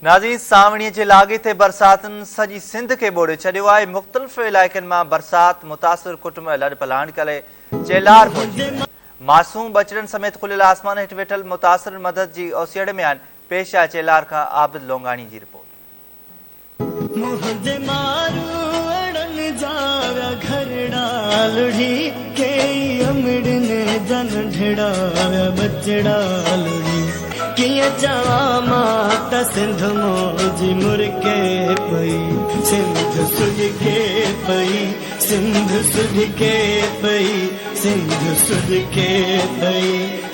ناظرين سانوڻي جي لاڳيتي برساتن سڄي سنڌ کي ٻوڙي ڇڏيو آهي، مختلف علائقن مان برسات متاثر ڪٽنب لڏپلاڻ ڪري چيلهار پهچي ويا آهن، معصوم ٻچڙن سميت کليل آسمان هيٺ ويٺل متاثرن مدد جي اوسيئڙي ۾ آهن، پيش آهي چيلهار کان عابد لونگاڻي جي رپورٽ. منهنجي ماروئڙن جا ويا گهرڙا لڙهي، ڪيئي امڙين جا ننڍڙا ويا ٻچڙا لڙهي. ڪيئن چوان مان ته سنڌ منهنجي مرڪي پئي، سنڌ سڏڪي پئي، سنڌ سڏڪي پئي، سنڌ سڏڪي پئي،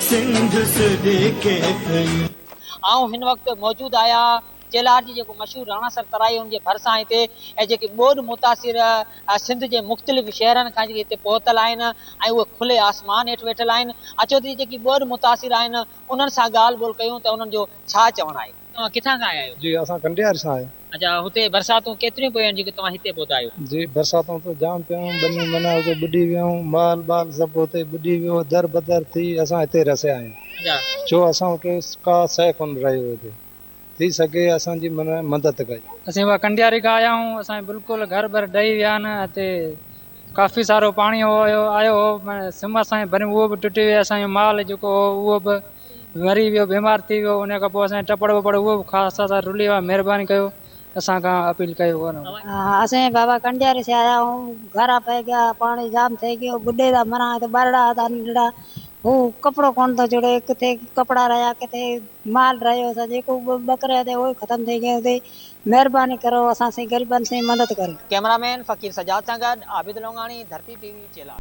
سنڌ سڏڪي پئي. آئون هن وقت موجود آهيان چيلهار جي جيڪو مشهور راڻا سر ترائي ان جي ڀرسان هتي ۽ جيڪي ٻوڏ متاثر سنڌ جي مختلف شهرن کان جيڪي هتي پهتل آهن ۽ اهي کلي آسمان هيٺ ويٺل آهن اچو ته جيڪي ٻوڏ متاثر آهن انهن سان ڳالهه ٻولهه ڪيون ته انهن جو ڇا چوڻ آهي. توهان ڪٿان کان آيا آهيو؟ جي اسان ڪنڊياري سان آهيون. اچا هتي برساتون ڪيتريون پيون آهن جيڪي توهان هتي پهتا آهيو؟ جي برساتون ته جام پيون ٻنيون معنيٰ اتي ٻڏي ويون مال ٻال سڀ اتي ٻڏي ويو در بدر ٿي اسان هتي رسيا آهيون ڇو اسان وٽ ڪا شيء ڪونه رهي هتي ٿي سگهي اسان جي معنيٰ مدد ڪئي. اسين اها ڪنڊياري کان آيا آهيون اسان جا بلڪل گهر ٻر ڊهي ويا آهن هتي ڪافي سارو پاڻي هو آيو هو معنيٰ سم اسان جي ڀريون اهو به ٽٽي ويو اسان جو مال جيڪو هو اهو به مري ويو بيمار ٿي ويو ان کان پوء اسان جا ٽپڙ وپڙ اهو به خاصا سا رلي ويا مهرباني ڪيو اسان کان اپيل ڪيو. اسين بابا ڪنڊياري سي آيا آهيون گهرا پئي گيا پاڻي جام ٿي گيو ٻڏي ٿا مران هتي ٻارڙا هتا ننڍڙا هو ڪپڙو ڪونه ٿو جڙي ڪٿي ڪپڙا رهيا ڪٿي مال رهيو اسان جيڪو ٻڪري هتي اهو ئي ختم ٿي گيو هتي مهرباني ڪرو اسان سين غريبن سين مدد ڪريو. ڪئميرا مين فقير سجاد سان گڏ عابد لونگاڻي، ڌرتي ٽي وي، چيلهار.